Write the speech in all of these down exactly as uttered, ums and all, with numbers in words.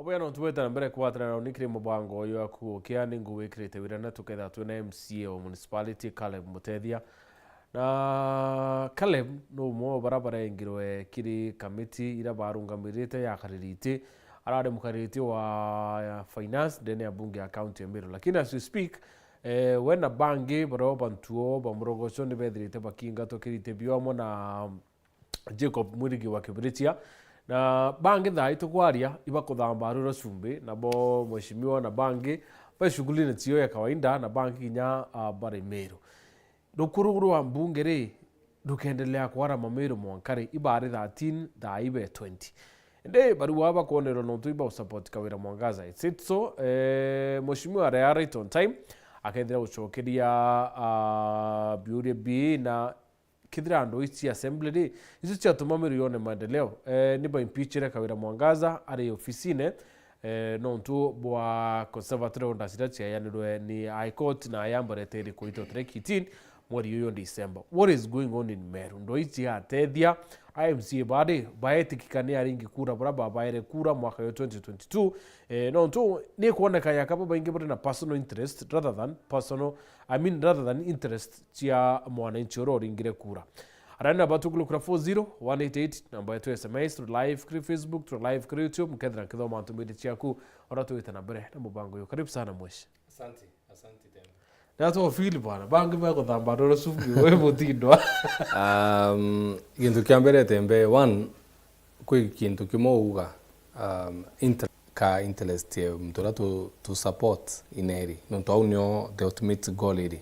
Bwega, no tubwete na mbere kwatana na unikire mubango uyu wa kugukia ni ngugwikirite wira na tuketha twina M C A o municipality, Caleb Mutethia. Na Caleb ni umwe wa bara barengirwe kiri kamiti ira barungamirite ya kaririti. Arari mukaririti wa finance ndene ya bunge ya county ya Meru. Lakini as we speak, eh, we na bangi bario bantu o ba murogoco ni bethirite bakingatwa kiriti bio amwe na Jacob Mwirigi wa Kibirichia. Na bangi thaa ii tukwaria ibakuthamba rura cumbi, nabo mheshimiwa na bangi bai shughuli na cio ya kawaida, na bangi kinya, ah, bari Meru. Rukuru rwa mbunge ri rukendelea kwarama Meru mwanka ri, ibari thirteen, thaa ii be twenty. Indi barua bakwonerwa nontu iba support Kawira Mwangaza. It's it so, eh, mheshimiwa aria right on time, akethira gucokeria, ah, biuria bii na kethira andu ici assembly ri, icio ciatuma Meru yone maendeleo. Eh, ni baimpeachire Kawira Mwangaza ari ofisine, eh, nontu bwa conservatory orders iria ciayanirwe ni High Court na yambarete iri kuitwa tarehe eighteen mweri uyu December. What is going on in Meru? Ndo ici atethia a M C A bari baetikika ni aringi kura bara babaere kura mwaka yo twenty twenty-two. Eh, nontu ni kwoneka yaka babaingi bari na personal interest rather than personal I mean, rather than interest cia mwananchi uria uringire kura. Arani namba tukulukura four zero one eight eight, namba yetu ya S M S, turi live kuri Facebook, turi live kuri YouTube, mukethira nkithoma ntumiri ciaku, ora tuite na mbere na mubango uyu. Karibu sana, mweshi. Asante, asante tena. Na to feel bwana, bangi ba kuthamba ndoro subu, we mutindwa. Um, gintu kia mbere tembe, one, kwi gintu kimwe uga, um, inter-, ka interest ya muntu uria tu, tu support ineri. Nontu au nio the ultimate goal iri.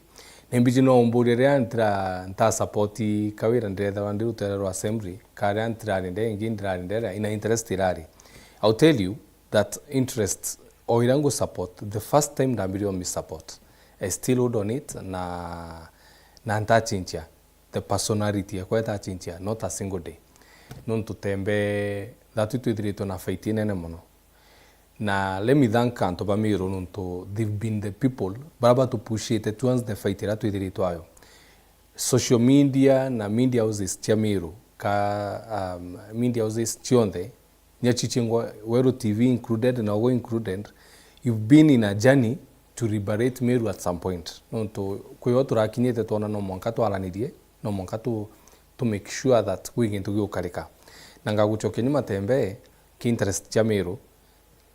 Na imbiji no umburie riria ntira, nta support Kawira ndirethirwa ndi rutere rwa assembly, ka riria ntirari nde ingi ndirari ndera, ina interest irari. I'll tell you that interest o iria ngu support, the first time ndambirie o mi support. I still hold on it na, na ntachinchia. The personality yakwa itachinchia, not a single day. Nontu tembe, thatu twithiritwe na fight inene mono. Na let me thank antu ba Meru nontu they've been the people bara batupushite towards the fight iria twithiritwe ayo. Social media na media houses cia Meru, ka, um, media houses cionthe, nya chichingwa Weru T V included, na Ogo included, you've been in a journey to liberate Meru at some point. Nontu kwi o turakinyite twona no mwanka twaranirie, no mwanka tu, tu make sure that kwi gintu giukarika. Na ngagucokia nyuma tembe, ki interest cia Meru,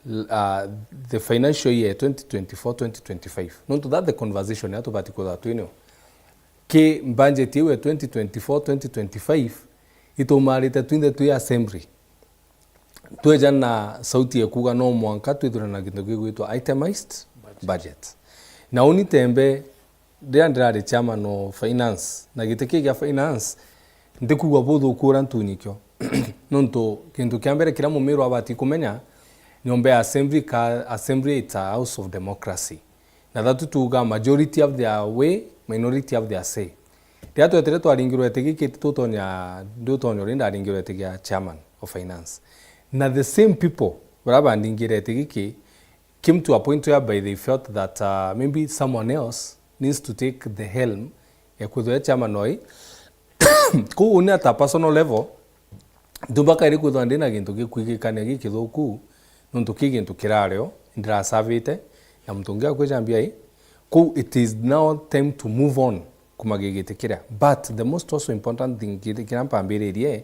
l-, uh, the financial year twenty twenty-four twenty twenty-five. Nontu that the conversation ya tubati kwithirwa twinio. Ki budget iu ya twenty twenty-four twenty twenty-five, itumarite twinthe twi assembly. Tweja na sauti ya kuuga no mwanka twithirwe na gintu gigwitwa itemized budget. Budget. Na uni tembe, riria ndirari chairman o finance, na giti kii gia finance, ndikwigua buthuku uria ntunyikio. Nontu gintu kia mbere kiria mumiru abati kumenya, nyomba ya assembly ka, assembly it's a house of democracy. Na thatu tuuga majority have their way, minority have their say. Riria twetire twaringirwe iti giki, tutonya, ndutonya uria ndaringirwe iti gia chairman of finance. Na the same people baria bandingire iti giki came to a point whereby they felt that, uh, maybe someone else needs to take the helm ya kwithwa e chairman oi. Kou uni at a personal level, ndubakaire kwithwa ndina gintu gikwigikania gikithuku, nontu ki gintu kirario, ndirasavite, na muntu ungi akwija mbia ii. Kou it is now time to move on kuma gigiti kiria. But the most also important thing, giti kiria mpambiririe,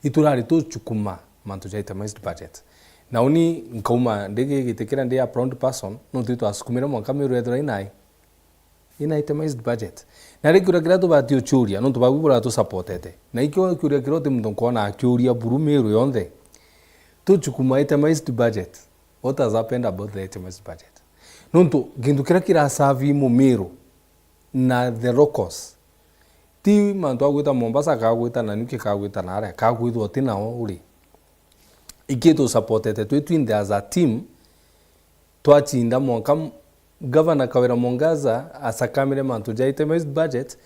iturari tuchukuma mantu ja itemized budget. Na uni nkauma ndi gigiti kiria ndi a proud person, nontu itwasukumire mwanka Meru ethirwa inai. Ina itemized budget. Na ri kiuria kiria tubati uchuria, nontu babu buratusupportete. Na ikio kiuria kiria uti muntu nkwona akiuria buru Meru yonthe. Tuchukuma itemized budget. What has happened about the itemized budget? Nontu gintu kiria kirasavi mumiru na the locals. Ti mantu agwita Mombasa, kagwita na Nyuki, kagwita na aria, kagwithwa uti nao uri. Iki tusupportete twi twinthe as a team, twachinda mwanka m-, Governor Kawira Mwangaza asakamire mantu ja itemized budget,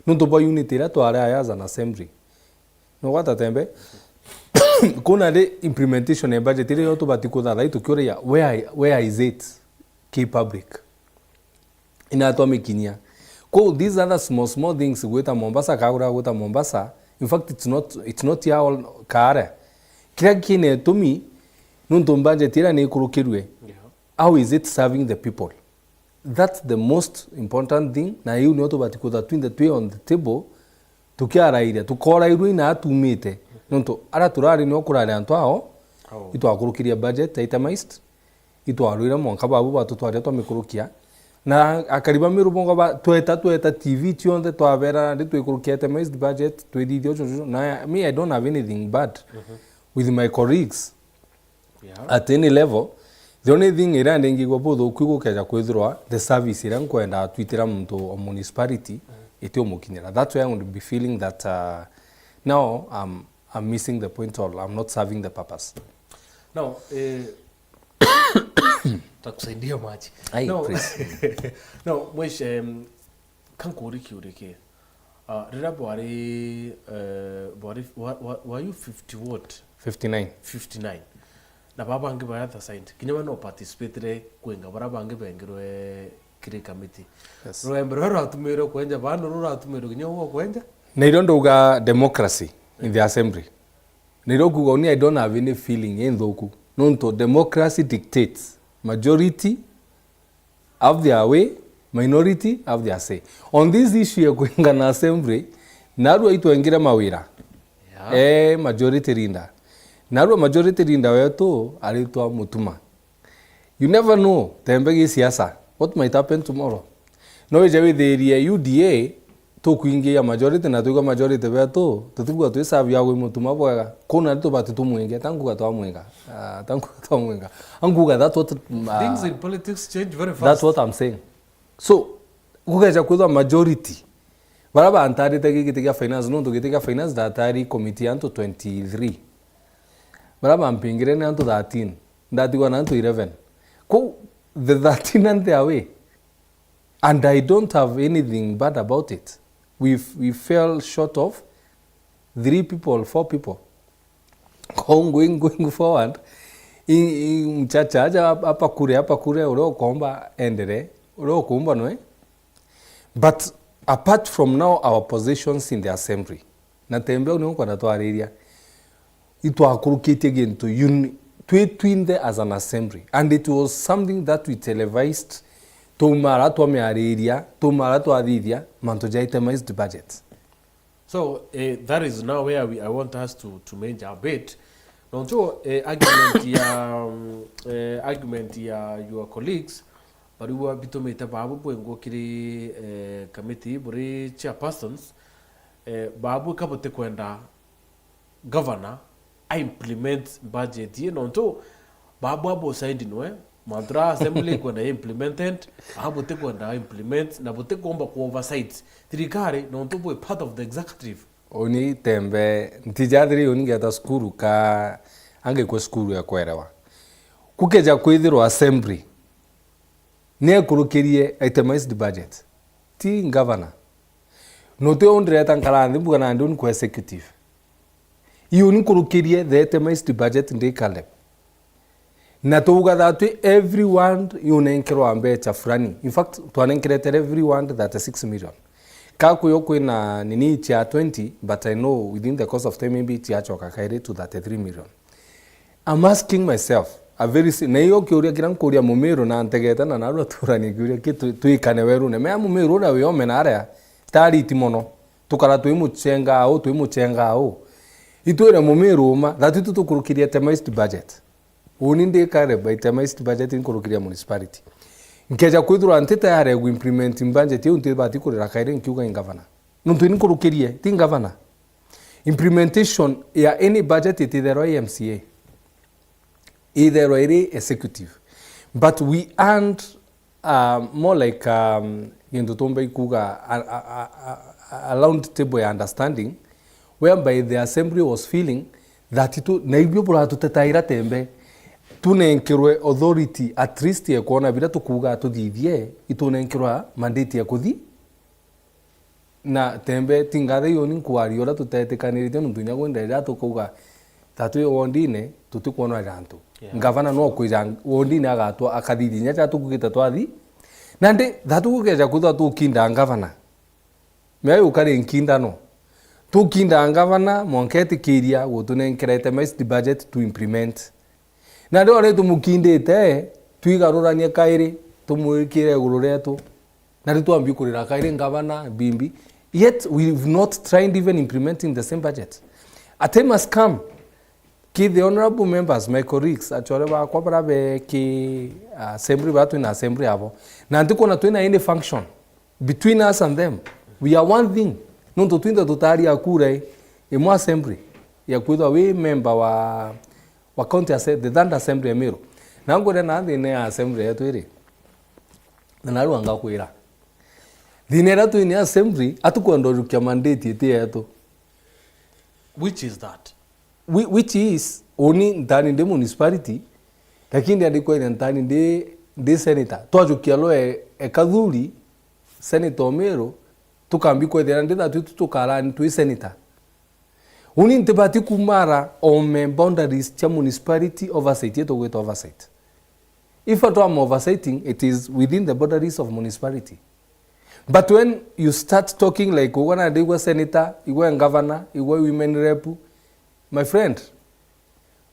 nontu bwa unity iria twari ayo as an assembly. Nogwata tembe, kuna ri implementation ya budget iria yo tubati kuthathai tukiuria, where, where is it? Ki public. Ina twamikinyia. Kou these other small, small things, gwita Mombasa, kagura gwita Mombasa, in fact, it's not, it's not here all, kaare. Kiria kina itumi, Nontu budget iria ni ikurukirue, yeah, how is it serving the people? That's the most important thing, na iu nio tubati kwithirwa twinthe twi on the table tukiarairia, tukorairua ina atumite. Nontu aria turari nio kurari antu ao, ao, itwakurukirie budget, itemized, itwarwire mwanka babu batutwaria twamikurukia. Na akari ba Meru bonga ba, tweta, tweta T V cionthe, twabera nandi twikurukia itemized budget, twithithia ucio, ucio. Na me, I don't have anything bad, mhm, with my colleagues, yeah, at any level. The only thing iria ndingigua buthuku gukeja kwithirwa the service iria nkwenda twitira muntu o municipality, mm, itiumukinyira. That's why I would be feeling that, uh, now I'm, I'm missing the point or I'm not serving the purpose. Now, eh, takusaidia maji. Ai, no, please. No, mwish, em, kankuria kiuria ki. Ah, riria bwari, eh, bwari, wa, wa, were you fifty what? Fifty-nine. Fifty-nine. Na baba bangi baria ta saint. Kinya we no participatire kwinga baria bangi bengirwe kiri committee. Yes. Rwembe ruria rwatumirwe kwenja, bano ruratumirwe kinya ugwe kwenja? Na irio ndauga democracy in the assembly. Na irio kuuga uni, I don't have any feeling inthuku. Nontu democracy dictates majority have their way, minority have their say. On this issue ya kwingana assembly, narua itwengire mawira. Yeah. Eh, majority leader. Narua majority leader wetu aritwa Mutuma. You never know, tembe gi siasa. What might happen tomorrow? No wije withirie U D A, tukwingia majority na twigua majority betu, tutibua twi serve ya gwi Mutuma bwega. Kuna tubati tumwinge, tankuga twamwinga. Ah, tankuga twamwinga. Ankuga that what, ah, things in politics change very fast. That's what I'm saying. So, gukeja kwithwa majority, baria bantarite gi giti gia finance, nontu giti gia finance ndatari committee ya antu twenty-three. Baria bampingire ni antu thirteen, ndatigwa na antu eleven. Kou, the thirteen and their way. And I don't have anything bad about it. We, we fell short of three people, four people. Kou going, going forward, i, i, mchache aja ap-, apakure, apakure, uria ukomba endere, uria ukumba nwe. But apart from now, our positions in the assembly, na tembe uni ukwenda twariria, itwakurukitie gintu uni-, twi twinthe as an assembly, and it was something that we televised, twauma ara twamiariria, twauma ara twathithia mantu ja itemized budget. So, eh, that is now where we, I want us to, to manage a bit. Nontu, eh, argument ya, mm, eh, argument ya your colleagues, bariu bitumite babu bwingwa kiri, eh, committee, buri chairpersons, eh, babu ka butikwenda governor a implement budget ii, nontu babu abu saidi nwe, mantu ra assembly ikwenda ya implemented, a butikwenda a implement, na butikomba ku oversight thirikari, nontu bwi part of the executive. Uni tembe, ntijathiri uni ngeta cukuru ka angikwe cukuru ya kwerewa. Kukeja kwithirwa assembly, ni ekurukirie itemized budget, ti governor. No ti undireta nkara nthi mbuga nandi uni kwa executive. Iu ni nkurukirie the itemized budget ndi Caleb. Na twauga that everyone yunenkerwa mbecha fulani. In fact, twanenkerete everyone thirty-six million. Ka kuyo kwina nini chia twenty, but I know within the course of time maybe chiachoka kairi to thirty-three million. I'm asking myself a very si-, na iyo kiuria kiria nkuria Mumiru na ntegete na narua turanie kiuria ki tu-, twikane werune. Mea Mumiru uria wi ome na aria tariti mono. Tukara twimuchenga au, twimuchenga au. Itwire Mumiru uma, that itu tukurukirie itemized budget. Uni ndi Caleb, itemized budget nkurukiria municipality. Nkeja kwithirwa nti tayari ya gu implement budget iu, ntibati kurira kairi nkiuga i governor. Nontu ni nkurukirie, ti governor. Implementation ya any budget ititherwa i M C A. Itherwa iri executive. But we earned, uh, more like, um, gintu tumba ikuga a, a, a, a, a round table ya understanding, whereby the assembly was feeling that itu, na ibio buratutetaira tembe, tunenkerwe authority at least ya kwona biria tukuga tuthithie, itunenkerwa mandate ya kuthi. Na tembe, ti ngatha iyo ni nkwaria uria tutetikanirite, nontu inya gwenda riria tukauga, tatu iyo wondine, tutikwonwa jantu. Yeah. Ngavana no kwija wondine agatwa, akathithia inya ja tukugite twathi. Nandi, tatu gukeja kwithwa tukinda ngavana. Mea yukari nkindano. Tukinda ngavana, mwanka etikiria gutunenkera itemized budget to implement. Na riu ari tumukindite, twigaruranie kairi, tumwikire iguru rietu. Na riu twambi kurira kairi ngavana, bimbi. Yet we've not tried even implementing the same budget. A time has come, ki the honourable members, my colleagues, achore bakwa bara be ki assembly, bara twina assembly abo. Na ntikwona twina any function between us and them. We are one thing. Nontu twinthe tutaria kura i, imwe assembly ya kwithwa wi member wa, wa county assembly, the third assembly ya Meru. Na ngwire na thina ya assembly yetu iri. Na narua ngakwira. Thina iria twini assembly, atukwenda ujukia mandate iti yetu. Which is that? Whi-, which is, uni ntani ndi municipality, lakini ndiandi kwethia ntani ndi, ndi senator. Twajukia lwe e Kathuri, senator o Meru, tukambi kwethira ndi that tu tukarani twi senator. Uni ntibati kumara ome boundaries cia municipality oversight, yetu gwita oversight. If at all I'm oversighting, it is within the boundaries of municipality. But when you start talking like ugwe na ndigwe senator, igwe governor, igwe women rep, my friend,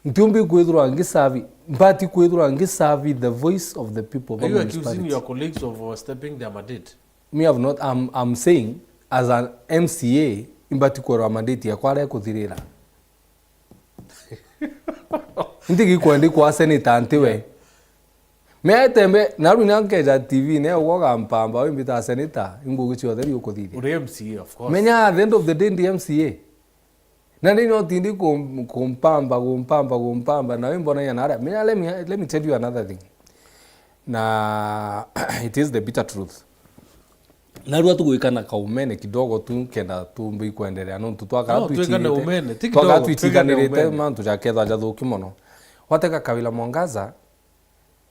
ntiumbi kwithirwa ngiserve, mbati kwithirwa ngiserve the voice of the people. Are you accusing your colleagues of overstepping their mandate? Me, I've not, I'm, I'm saying as an M C A, imbati kwirwa mandate yakwa aria ikuthirira. Nti gikwendi kwa senator nti we. Me etembe, naru nya nkeja T V ne ugwo gampamba, we mbita senator, ingugi ciothe biukuthithia. Uri M C A, of course. Menya at the end of the day ndi M C A. Na ni no tindi kum-, kumpamba, kumpamba, kumpamba, na we mbona ya nara. Menya, let me, let me tell you another thing. Na it is the bitter truth. Narua tugwikana kaumene kidogo tu, kenda tumbi kwenderea, nontu twakara No, twikane twitiganite, umene, ti twakara kidogo, twikane twitiganite, umene. Mantu jakethwa jathuki mono. Watega Kawira Mwangaza,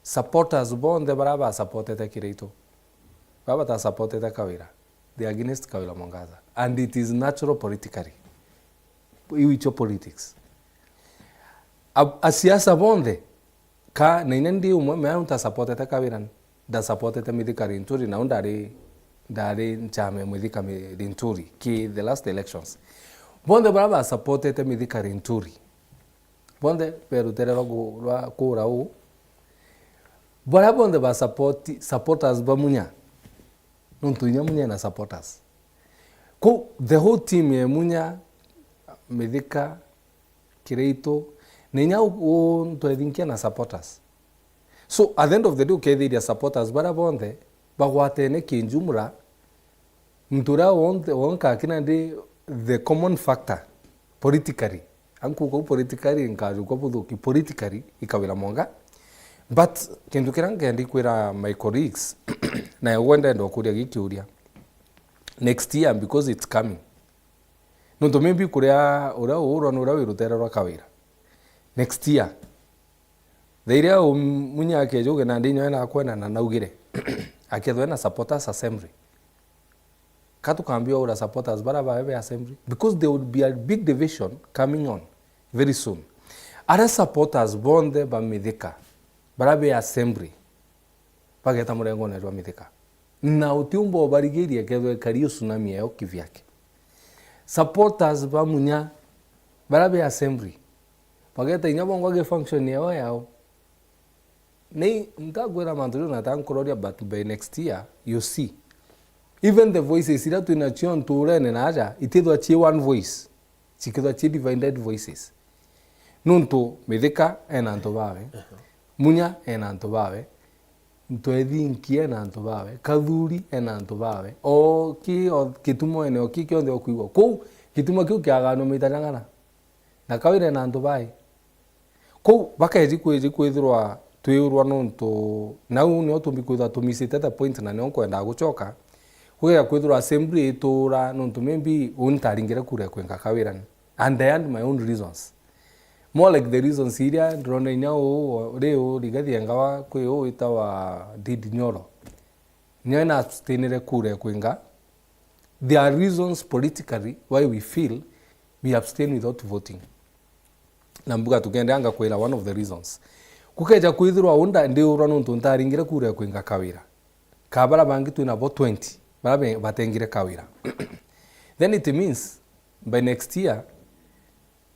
supporters bonthe bara ba supportete Kiraitu, bara bata supportete Kawira, they are against Kawira Mwangaza, and it is natural politically. Iu icho politics. A, a siasa bonthe, ka na inya ndi umwe, mea nta supportete Kawira, nda supportete Mithika Linturi, na u ndari, ndari nchama ya Mithika Mi-, Linturi ki the last elections. Bonthe bara ba supportete Mithika Linturi, bonthe berutere rwa gu-, rwa kura u. Bara bonthe ba support, supporters ba Munya, nontu inya Munya ena supporters. Ku the whole team ya Munya, Mithika, Kiraitu, na inya u, u ntwethinkia na supporters. So, at the end of the day, ukethiria supporters bara bonthe bagwatene ki jumla, muntu uria wonthe, wonka akina ndi the common factor politically. Ankuka u politically, nkajukwa buthuki politically, i Kawira Mwangaza. But kintu kiria nkendi kwira my colleagues, na ugwe ndenda ukuria gikiuria, next year, because it's coming. Nontu maybe kuria uria uurwa ni uria wi rutere rwa Kawira. Next year, thaa iria u-, Munya akeja uge nandi nyoe nakwenda na naugire, akethwe na supporters assembly. Ka tukambia ura supporters bara bawe be assembly, because there would be a big division coming on very soon. Aria supporters bonthe ba Mithika, bara be assembly, bageta murengone jwa Mithika. Na utiumba ubarigiria kethwe kari tsunami eyo kivyake. Supporters ba Munya, bara be assembly, bageta inya bongwa gi function yao yao. Ni ntakwira mantu juu nata nkuroria, but by next year, you see. Even the voices iria twina cio nturene na aja, itithwa ci one voice. Cikithwa ci divided voices. Nontu Mithika ena antu bawe, Munya ena antu bawe, Ntwethinki ena antu bawe, Kathuri ena antu bawe, o ki, o Kitumo ene, o ki kionthe okwigua. Kou Kitumo kiu kiaganwa mitanyang'ana. Na Kawira ena antu bae. Kou bakeji kwiji kwithirwa twiurwa nontu nau nio tumbi kwithirwa tumisite the point, na nio nkwendaa gucoka. Kugea kwithirwa assembly ituura nontu maybe uni ntaringire kura ya kwinga Kawira ni. And I had my own reasons. More like the reasons iria ndirona inya uu, ri uu Rigathi Engawa kwi uu witawa Ndindi Nyoro. Nio na abstainire kura ya kwinga. There are reasons politically why we feel we abstain without voting. Na mbuga tukiendeanga kwira one of the reasons. Kukeja kwithirwa unda ndiurwa nontu ntaringire kura ya kwinga Kawira. Ka bara bangi twina bo twenty, bara be-, batengire Kawira. Then it means by next year,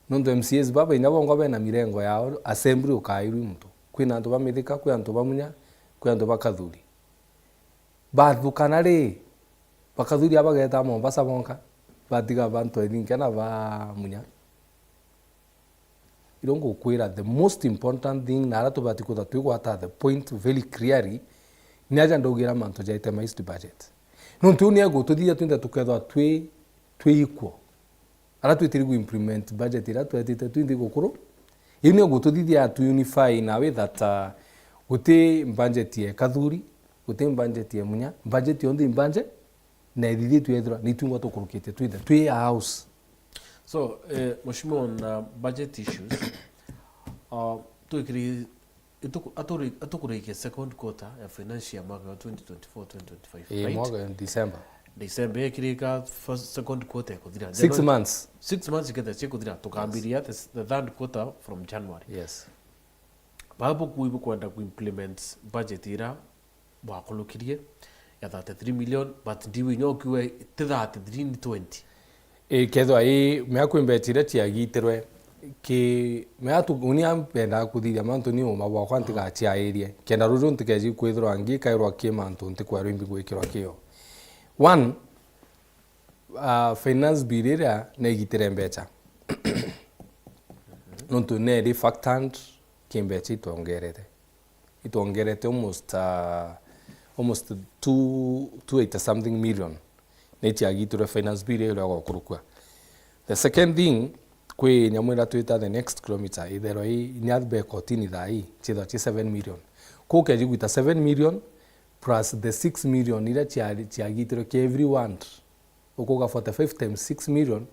Nontu M C As baba inya bongwa bena mirengo yao, assembly ukairwi muntu. Kwina antu ba Mithika, kwi antu ba Munya, kwi antu ba Kathuri. Bathukana ri, ba Kathuri abageta Mombasa bonka, batiga bantu ethinke na ba Munya. Irio ngukwira, the most important thing, na aria tubati kwithirwa twigwata the point very clearly, ni aja ndaugira mantu ja itemized budget. Nontu iu ni egututhithia twinthe tukethirwa twi, twi equal. Aria twitiri gu implement budget iria twetite twinthe gukuru, iu ni egututhithia tu unify na with that, uh, guti budget ya Kathuri, guti budget ya Munya, budget yonthe i budget, na ithithitue ethirwa ni twingwa tukurukite twinthe twi a house. So, eh, Mheshimiwa, on, uh, budget issues, uh, twikiri, ituku-, aturi-, atukurikia second quarter ya financial mwaka wa twenty twenty-four, twenty twenty-five, ii, right? Mwaka December. December ikirika first, second quarter ikuthira. Six January, months. Six months iketha cikuthira, tukambiria the, the third quarter from January. Yes. Baba bukui bukwenda ku implement budget ira bwakurukirie ya thirty-three million, but ndiu inya ukiuga ti thirty-three, ni twenty. Ikethwa i mea kwi mbecha iria ciagitirwe ki mea tu, uni ambendaga kuthithia mantu ni uma bwakwa ntigaciairie, kenda ruju ntikeji kwithirwa ngikairwa ki mantu ntikwerwa imbi gwikirwa kio. One, uh, finance bill iria neegitire mbecha. Nontu neeri factored ki mbecha itwongerete. Itwongerete almost, uh, almost two, two eighty something million. Ni ciagitirwe finance bill iria gukurukua. The second thing, kwi nyamu iria twita the next kilometer, itherwa i inya be kotini thaa ii, ciithirwa ci seven million. Kuu ukeji gwita seven million plus the six million iria cia-, ciagitirwe ki every ward. Ukuga forty-five times six million,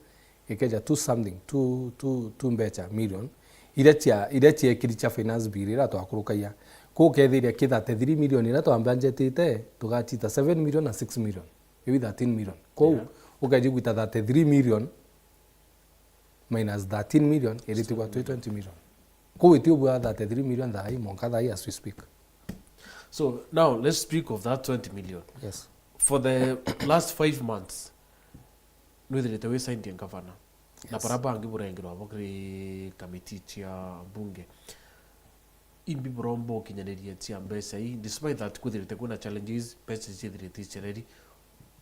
ikeja two something, two, two, two mbecha million, iria cia, iria ciekiri cia finance bill iria twakurukagia. Kuu ukethiria ki thirty-three million iria twambanjetite, tugacita seven million na six million. Iu thirteen million. Kou, yeah, ukeji gwita thirty-three million minus thirteen million, iritigwa twi twenty million. Kou itio bwa thirty-three million thaa ii, mwanka thaa ii as we speak. So now let's speak of that twenty million. Yes. For the last five months, nwithirite wi signed governor. Na, yes, bara bangi burengirwa abo kiri kamiti cia bunge. Imbi buromba ukinyaniria cia mbeca ii, despite that kwithirite kwina challenges, mbeca ciithirite icereri.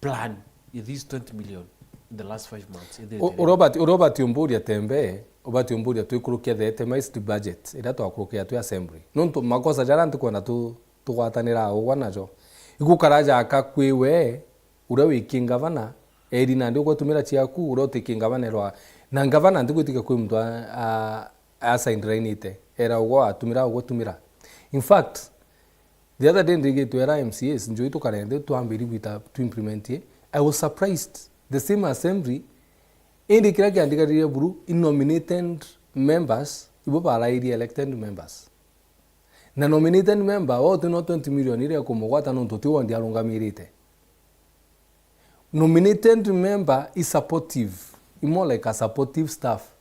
Plan ya these twenty million in the last five months, ithirite ri? U-, uria ubati-, uria ubati umburia tembe, ubati umburia twikurukia the itemized budget iria twakurukia twi assembly. Nontu makosa jaria ntikwenda tu-, tugwatanira ugwa najo. Igukara jaka kwi we, uria wi ki ngavana, eri nandi ugwatumira ciaku, uria uti ki ngavana erwa, na ngavana ntigwitika kwi muntu a, a, asaindrainite, era ugwa atumira, ugwatumira. In fact, the other day ndirigitwe era M C As, njui tukarende twambiri gwita tu implement i. I was surprised. The same assembly, indi kiria kiandigarire buru, i nominated members, ibo barairie elected members. Na nominated member, we uti no twenty million iria ikumugwata nontu ti wondi arungamirite. Nominated member is supportive, is more like a supportive staff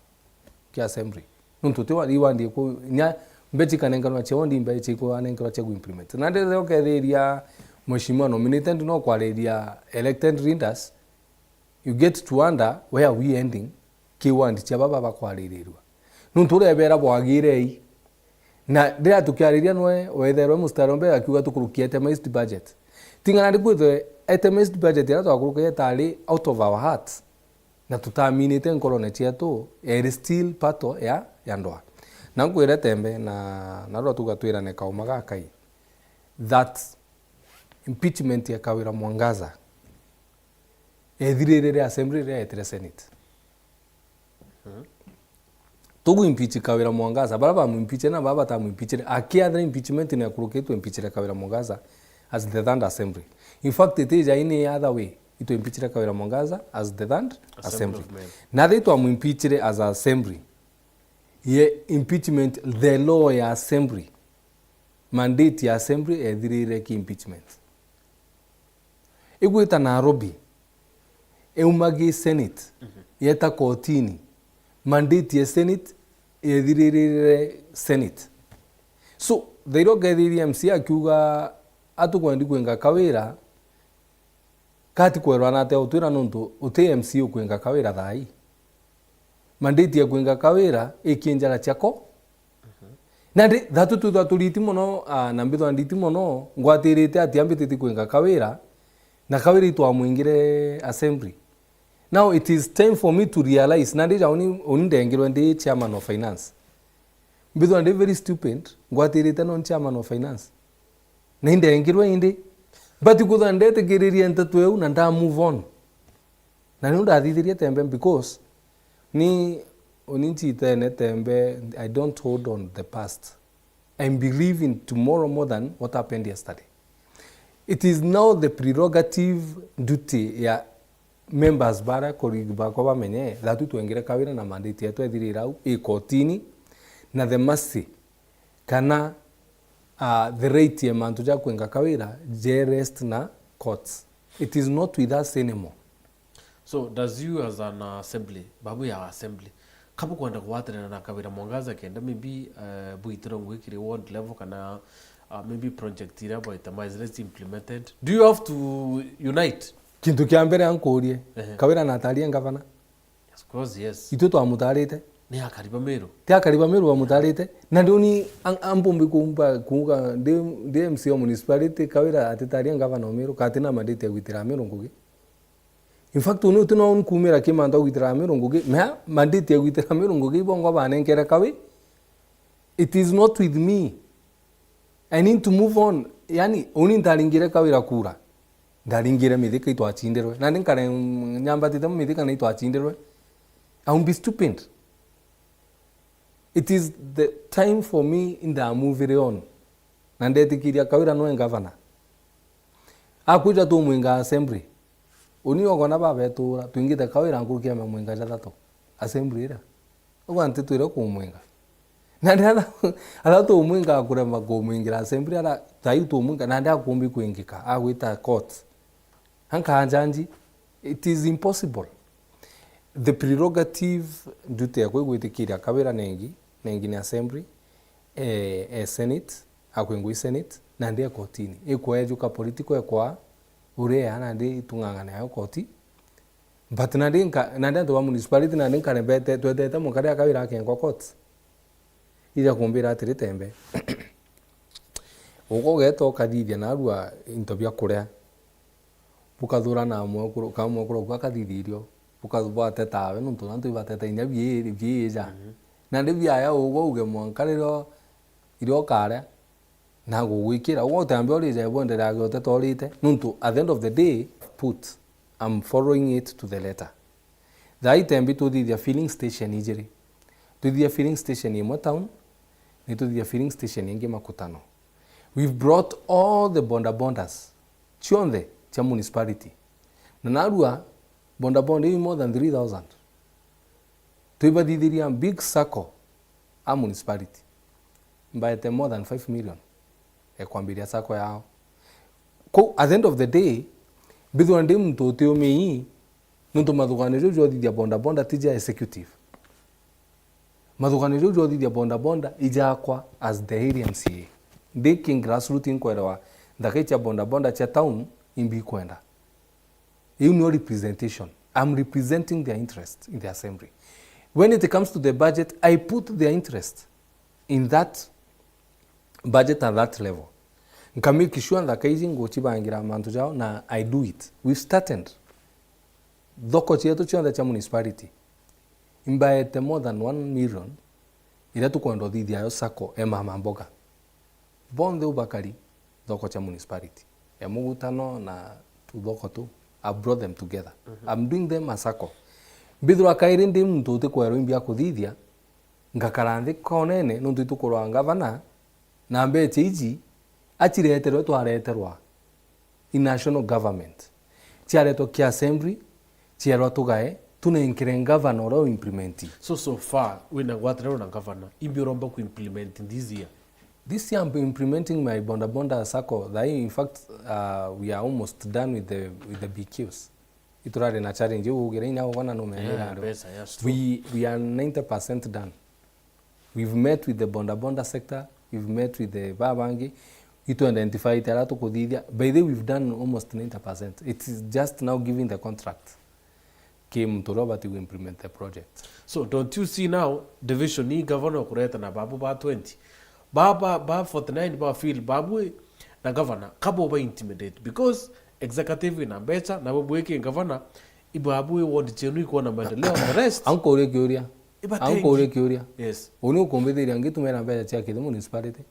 kia assembly. Nontu ti wa-, i wondi iku-, inya mbecha ikanenkanwa cia wondi, mbecha iku anenkanwa cia ku implement. Na ndethe ukethiria mheshimiwa nominated no kwariria elected leaders, you get to wonder where are we ending, ki wandi cia baba bakwaririrua. Nontu urebera bwagirei. Na riria tukiariria nwe wetherwe mustari wa mbere akiuga tukurukie itemized budget. Ting'ana ndi kwithwe itemized budget iria twakurukia itari out of our hearts. Na tutaminite nkorone cietu, eri still part ya, ya ndwa. Na nkwire tembe na, na rwa tuga twirane kauma gakai. That impeachment ya Kawira Mwangaza ethirire ria assembly riria etire senate. Mhm. Tugu impeach Kawira Mwangaza, bara bamu impeach na baba batamu impeach, akiathira impeachment na kurukitwe impeach Kawira Mwangaza as the third assembly. In fact, it is in the other way. Itu impeach Kawira Mwangaza as the third assembly. Assembly of men. Na they twamu impeach as assembly. Ye impeachment, the law ya assembly. Mandate ya assembly ethirire ki impeachment. Igwita Nairobi, euma gi senate, mhm, yeta kotini, mandate ya senate yethiririre senate. So, thaira ukethiriria M C A akiuga atukwendi kwinga Kawira, kati kwerwa na atia utwira nontu uti M C A ukwinga Kawira thaa ii. Mandate ya kwinga kawira ikinjara ciako. Nandi thatu twithwa turiti mono, ah, na mbithwa nditi mono, ngwatirite ati ambititi kwinga kawira, na kawira itwamwingire assembly. Now it is time for me to realize, nandi ja uni, uni ndengirwe ndi chairman of finance. Mbithwa ndi very stupid, ngwatirite no chairman of finance. Na indengirwe indi. But kwithwa ndetikiririe nteto iu na nda move on. Na niu ndathithirie tembe because ni uni nchitene tembe, I don't hold on the past. I believe in tomorrow more than what happened yesterday. It is now the prerogative duty ya members bara kuri-, bakwa bamenye that twengire kawira na mandate yetu ethirira au i kotini, na the mercy kana, ah, the right ya mantu ja kwinga kawira je rest na courts. It is not with us anymore. So, does you as an assembly, babu ya assembly, kabu kwenda kugwatanira na Kawira Mwangaza kenda maybe, eh, bwitiro ngugi kiri ward level kana, uh, maybe project iria bwa itemize let's implemented, do you have to unite? Kintu kia mbere ankurie, ehe, Kawira natarie ngavana? Of course, yes. Itwe twamutarite. Ni akari ba Meru. Ti akari ba Meru bamutarite. Na ndiuni an-, ambumbi kumba kuuga ndi, ndi M C A o municipality, Kawira atitaria ngavana o Meru, kati na mandate ya gwitira Meru ngugi. In fact, uni uti no nkumira ki mantu a gwitira Meru ngugi, mea mandate ya gwitira Meru ngugi ibongo banenkere Kawi. It is not with me. I need to move on. Yani, uni ntaringire Kawira kura. Ndaringire Mithika itwacindirwe. Nandi nkare nyambatite Mithika na itwacindirwe. I will be stupid. It is the time for me ndamuvire on. Na ndetikiria Kawira nwe ngavana. Akwija tumwinga assembly. Uni ogona babetura, twingite Kawira nkuruki ya mamwinga jathatu. Assembly ira. Ugwa nti twire kumwinga. Na ndi atha, atha tumwinga akurema kumwingira assembly, ara taiu tumwinga, na ndi akumbi kwingika, agwita court. Anka njanji, it is impossible. The prerogative duty yakwa igwitikiria Kawira nengi, nengi ni assembly, eh, eh, senate, akwingwa i senate, na ndi e kotini. Ikwa ejuka political ekwa uria, na ndi itung'ang'ana yayo koti. But nandi nka-, nandi antu ba municipality nandi nkarembete, twetete mukari akawira akengwa court. Ija kumbira atiri tembe. Uka ugeta ukathithia narua into bia kuria. Bukathura na mwekuru, ka mwekuru ku akathithia irio. Buka-, bwateta awe nuntu antu ibateta inya bie-, biija. Mhm. Nandi biaya ugwa uge mwanka ririo, irio ukaria. Na gugwikira, ugwe utembe urija bwendereage uteta urite, nuntu at the end of the day, put, I'm following it to the letter. Thaa itembi tuthithia filling station ijiri. Tuthithia filling station imwe town, ni tuthithia filling station ingi Makutano. We've brought all the boda bodas, cionthe cia municipality. Na narua, boda boda i more than three thousand. Twibathithiria big sacco a municipality. Mbaete more than five million e kwambiria sacco yao. Kou, at the end of the day, mbithwa ndi muntu utiumii, nuntu mathuganio jau jothithia boda boda ti ja executive. Mathuganio jau jothithia boda boda ijakwa as the area M C A. Ndi ki grassroot inkwerewa nthaka cia boda boda cia town imbi ikwenda. Iu nio representation. I'm representing their interest in the assembly. When it comes to the budget, I put their interest in that budget at that level. Nka make sure nthaka iji ngucibangira mantu jao na I do it. We've started. Thoko cietu cionthe cia municipality. Imbaete more than one million iria tukwenda uthithia yo sacco e mama mboga. Bonthe u bakari thoko cia municipality. E Mugutano na tuthoko tu. I brought them together. Mhm. I'm doing them a sacco. Mbithirwa kairi ndi muntu uti kwerwa imbi akuthithia, ngakara nthi konene nuntu itukurwa ngavana, na mbecha iji acireterwe twareterwa i national government. Ciaretwa ki assembly, cierwa tugae, tunenkere ngavana uria u implement. So, so far, wina ngwataniro na ngavana, imbi uromba ku implement this year? This year I'm implementing my boda boda sacco. Thaii, in fact, uh, we are almost done with the, with the B Qs. Iturari na challenge iu ugire inya ugona numenera. Eh, andu. Pesa, yes, true. We, we are ninety percent done. We've met with the boda boda sector, we've met with the babangi, itu identify aria tukuthithia. By the way, we've done almost ninety percent. It is just now giving the contract. ki muntu uria ubati ku implement the project. So don't you see now division ii governor ukureta na babu ba twenty, ba ba ba forty-nine ba feel babu na governor kabo ba intimidate because executive ina mbeca na bo bwiki governor ibabu i ward chenu ikuona maendeleo the rest. Ankuria kiuria. Ibatengi. Ankuria kiuria. Yes. Uni ukumbithiria ngitumira mbeca cia kithi municipality?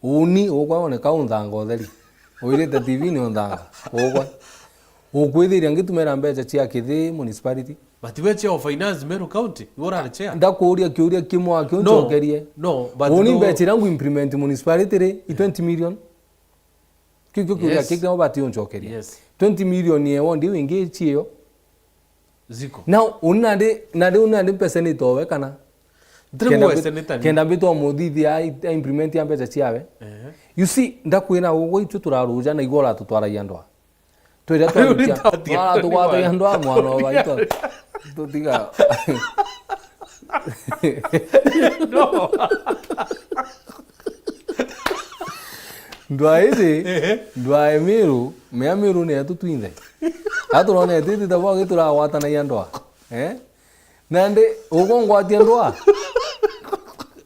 Uni ukwa woneka unthanga utheri. Wirite T V ni unthanga. Ukwa. Ukwithiria ngitumira mbeca cia kithi municipality? But we chair of finance Meru County, you are the chair. Ndakuria kiuria kimwe aki uncokerie. No, but uni no. Mbeca iria ngu implement municipality ri, i twenty million. Kiu kiu kiuria. Yes. Kiki ubati uncokerie. Yes. Twenty million ye wondi wingi chiyo. Ziko. Now, uni nandi, nandi, uni nandi mpesa ni towe kana? Ntiri kenda mwe mbi-, seneta ni. Kenda mbitwa muthithia a, a implement ya mbeca ciawe. Ehe. You see, ndakwira ugwe itu turaruja na igwe uratutwaragia ndwa. Twira twarutia, twaratugwatagia ndwa mwana wa baito. Tutiga. No. Ndwa ici, ehe, ndwa ya Miru, mea Miru ni yetu twinthe. Aturone titi tabo gituragwatanagia ndwa. Eh? Nandi ugongwatia ndwa.